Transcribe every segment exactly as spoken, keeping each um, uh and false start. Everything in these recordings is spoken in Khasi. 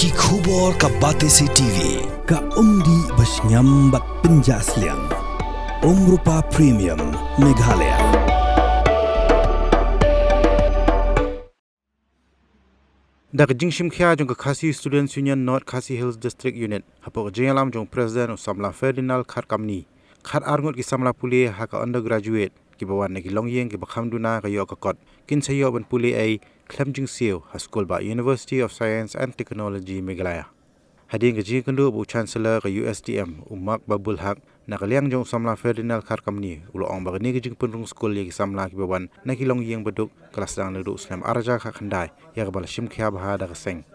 Ki khubor ka Batesi T V, ka umdih ba shngiam bad pynjah sliang. Umrupa Premium, Meghalaya. Da ka jingshim khia jong ka Khasi Students Union North Khasi Hills District Unit, hapoh ka jingïalam jong President u Samla Ferdinand Kharkamni, khatar ngut ki samla pule ha ka undergraduate kiba wan na ki longïing kiba kham duna ka ïoh ka kot, kin sa ïoh ban pule ei khlem jingsiew ha skul bah University of Science and Technology Meghalaya. Hadien ka jingkynduh bad u Chancellor ka U S T M, u Mark Babul Haq, na ka liang jong u Samla Ferdinand Kharkamni, u la ong ba kane ka jingpynrung skul ïa ki samla kiba wan na ki longïing baduk ka la sdang naduh u snem ar hajar khatkhyndai, ïa kaba la shim khia bha da ka seng.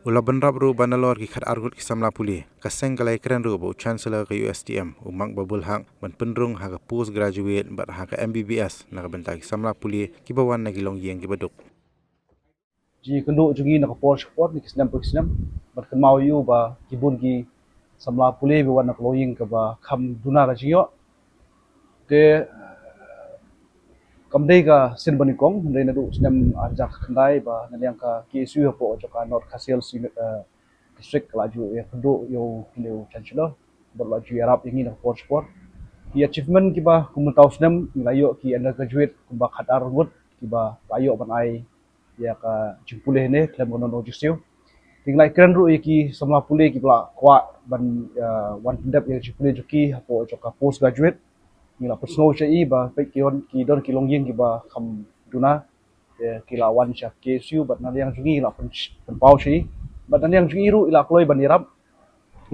U la bynrap ruh ba nalor ki khatar ngut ki samla pule, ka seng ka la ïakren ruh bad u Chancellor ka U S T M, u Mark Babul Haq, ban pynrung ha ka postgraduate bad ha ka M B B S na ka bynta ki samla pule kiba wan na ki longïing kiba duk. Jingkynduh jong ngi na ka por sha ka por, na ki snem pa ki snem, bad kynmaw ïa u ba ki bun ki samla pule ba wan na ka longïing kaba kham duna ka jingïoh. Te kam dei ka sien ba nyngkong, hynrei naduh u snem ar hajar khatkhyndai ba na liang ka K S U hapoh jong ka North Khasi Hills Unit, eh, District ka la ju ïakynduh ïa u, ïa u Chancellor, bad la ju ïarap ïa ngi na ka por sha ka por. Ki achievement kiba kum mynta u snem ngi la ïoh ki undergraduate kumba khatar ngut kiba la ïoh ban ai ïa ka jingpule hangne khlem ka nongdon jingsiew. Te ngi la ïakren ruh ïa ki samla pule kiba la kwah ban, eh, wan pyndep ïa ka jingpule jong ki hapoh jong ka postgraduate. Ngi la pynsngew sha i ba peit ki don, ki don ki longïing kiba kham duna. Te ki la wan sha K S U bad na liang jong ngi la pyn-, pynpaw sha i. Bad na liang jong ngi ruh i la kloi ban ïarap.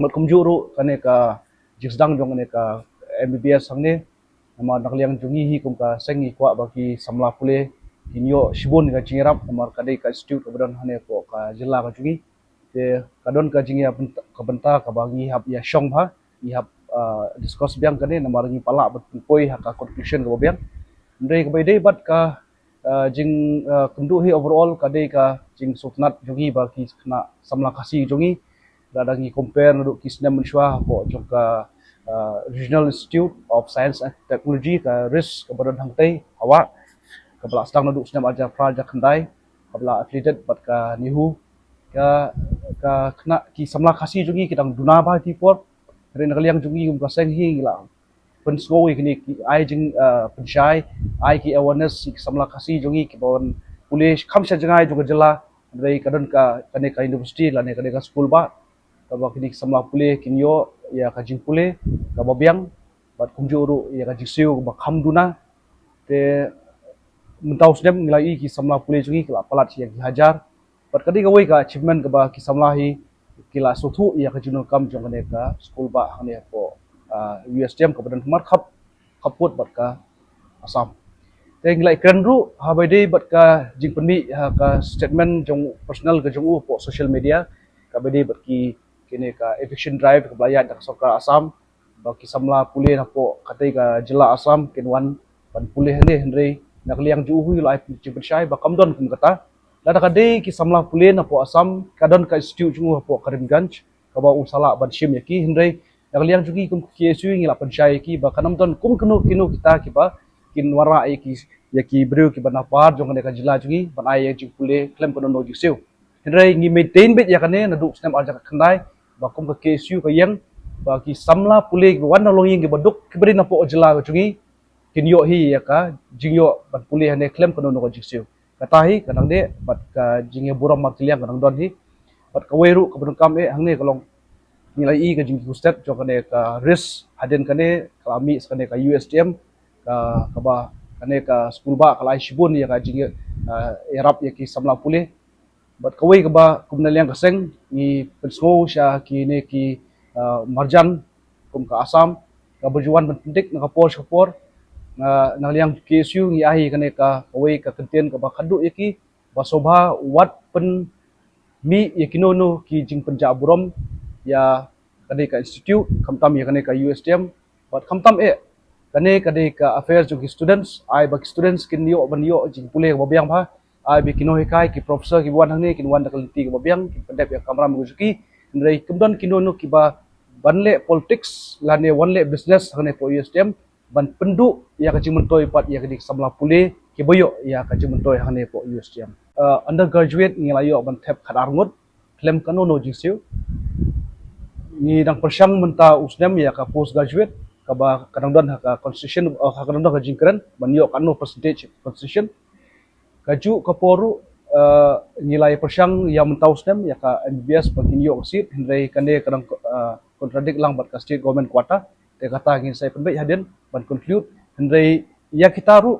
Bad kumjuh ruh kane ka jingsdang jong kane ka M B B S hangne. Namar na ka liang jong ngi hi kum ka seng ngi kwah ba ki samla pule kin ïoh shibun ka jingïarap namar ka dei ka institute kaba don hangne hapoh ka jylla ka jong ngi. Te ka don ka jingïa bynta, ka bynta kaba ngi hap ïa shong bha, ngi hap, ah, discuss biang kane namar ngi palat ban pynpoi ha ka conclusion kaba biang. Hynrei kaba ïadei bad ka, ah, jing, ah, kynduh hi overall ka dei ka jingsngewtynnat jong ngi ba ki khynnah samla Khasi jong ngi. Lada ngi compare naduh ki snem mynshuwa hapoh jong ka, ah, Regional Institute of Science and Technology, ka RIST, kaba don hangtei ha wah, kaba la sdang naduh u snem ar hajar phra, ar hajar khyndai, kaba la affiliated bad ka NEHU. Ka, ka khynnah ki samla Khasi jong ngi ki dang duna bha ha kine ki por. Hynrei na ka liang jong ngi kum ka seng hi ngi la pynsngew ïa kine ki, ai jing, ah, pynshai, ai ki awareness ïa ki samla Khasi jong ngi kiba wan pule kham sha jngai jong ka jylla. Hynrei ka don ka, kane ka university lane kane ka skul bah kaba kine ki samla pule kin ïoh ïa ka jingpule kaba biang bad kumjuh ruh ïa ka jingsiew kaba kham duna. Te mynta u snem ngi la ïohi ki samla pule jong ngi ki la palat ïa ki hajar. Bad ka dei kawei ka achievement kaba ki samla hi ki la sngewthuh ïa ka jingdonkam jong kane ka skul bah hangne hapoh, ah, U S T M kaba don khmat khap, khappud bad ka Assam. Te ngi la ïakren ruh ha ba ïadei bad ka jingpynmih ha ka statement jong personal ka jong u hapoh social media, kaba ïadei bad ki, kine ka eviction drive kaba la ïaid da ka sorkar Assam ba ki samla pule napoh katei ka jylla Assam kin wan ban pule hangne, hynrei na ka liang jong u hi la ai jingpynshai ba kam don kum kata. Lada ka dei ki samla pule napoh Assam ka don ka institute jong u hapoh Karimganj kaba u sa lah ban shim ïa ki, hynrei na ka liang jong ngi kum ka K S U ngi la pynshai ïa ki ba kan ym don kum kino kino kita kiba kin wanrah ïa ki, ïa ki briew kiba na pdeng jong kane ka jylla jong ngi ban ai ïa jingpule khlem ka nongdon jingsiew. Hynrei ngi maintain beit ïa kane naduh u snem ar hajar khatkhyndai ba kum ka K S U ka ïeng ba ki samla pule kiba wan na longïing kiba duk kiba dei napoh jylla ka jong ngi kin ïoh hi ïa ka jingïoh ban pule hangne khlem ka nongdon jingsiew. Kata hi ka dang dei bad ka jingïaburom markylliang ka dang don hi. Bad kawei ruh kaba donkam eh hangne ka long ngi la ïohi ka jingkiew stet jong kane ka RIST, hadien kane ka la mih sa kane ka U S T M, ka, kaba kane ka skul bah ka la ai shibun ïa ka jing, ah, ïarap ïa ki samla pule. Bad kawei kaba kum na liang ka seng ngi pynsngew sha kine ki, ah, marjan kum ka Assam kaba ju wan ban pyndik na ka por sha ka por. Ah, na ka liang K S U ngi ai kane ka kawei ka kyntien kaba khatduh ïa ki ba sngewbha wat pynmih ïa kino kino ki jingpynjah burom ïa kane ka institute, khamtam ïa kane ka U S T M, bad khamtam eh kane ka dei ka affair jong ki students, ai ba ki students kin ïoh ban ïoh jingpule kaba biang bha, ai ba ki nonghikai, ki professor kiba wan hangne kin wan da ka lynti kaba biang, kin pyndep ïa ka kamram ka jong ki. Hynrei kam don kino kino kiba ban leh politics lane wan leh business hangne hapoh U S T M ban pynduh ïa ka jingmyntoi pat ïa kine ki samla pule kiba ïoh ïa ka jingmyntoi hangne hapoh U S T M. Uh, undergraduate ngi la ïoh ban thep khatar ngut, khlem kano kano jingsiew. Ngi dang pyrshang mynta u snem ïa ka post graduate kaba ka dang don ha ka concession, ha ka dang don ka jingkren ban ïoh kano percentage concession. Kajuh ka por ruh, ngi la ïa pyrshang ïa mynta u snem ïa ka M B B S ba kin ïoh ka seat, hynrei kane ka dang contradict lang bad ka state government quota. Te kata ngin sa ïa pynbeit hadien ban conclude. Hynrei ïa kita ruh,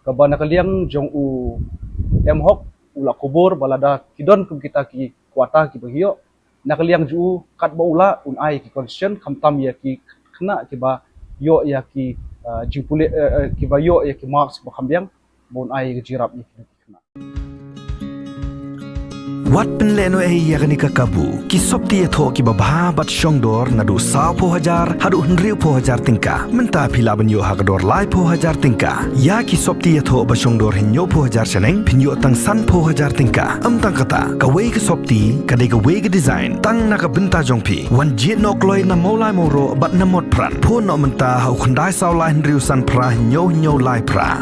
kaba na ka liang jong u M Hok, u la kubur ba lada ki don kum kita ki quota kiba ki ïoh, na ka liang jong u katba u la, un ai ki concession, khamtam ïa ki khynnah kiba ïoh ïa ki jingpule, kiba ïoh ïa ki marks ba kham biang, ba un ai ïa ki jingïarap ïa ki khynnah. Wat pynlehnohei ïa kane ka kabu. Ki sopti ïathoh kiba bha bad shongdor naduh sawphew hajar haduh hynriewphew hajar tyngka. Mynta phi lah ban ïoh ha ka dor laiphew hajar tyngka. Ïa ki sopti ïathoh ba shongdor hynñiewphew hajar shaneng phin ïoh tang sanphew hajar tyngka. Ym tang kata, kawei ka sopti ka dei kawei ka design tang na ka bynta jong phi. Wan jied noh kloi na Mawlai Mawroh bad na Motphran. Phone noh mynta ha u khyndai saw lai hynriew san phra hynñiew hynñiew lai phra.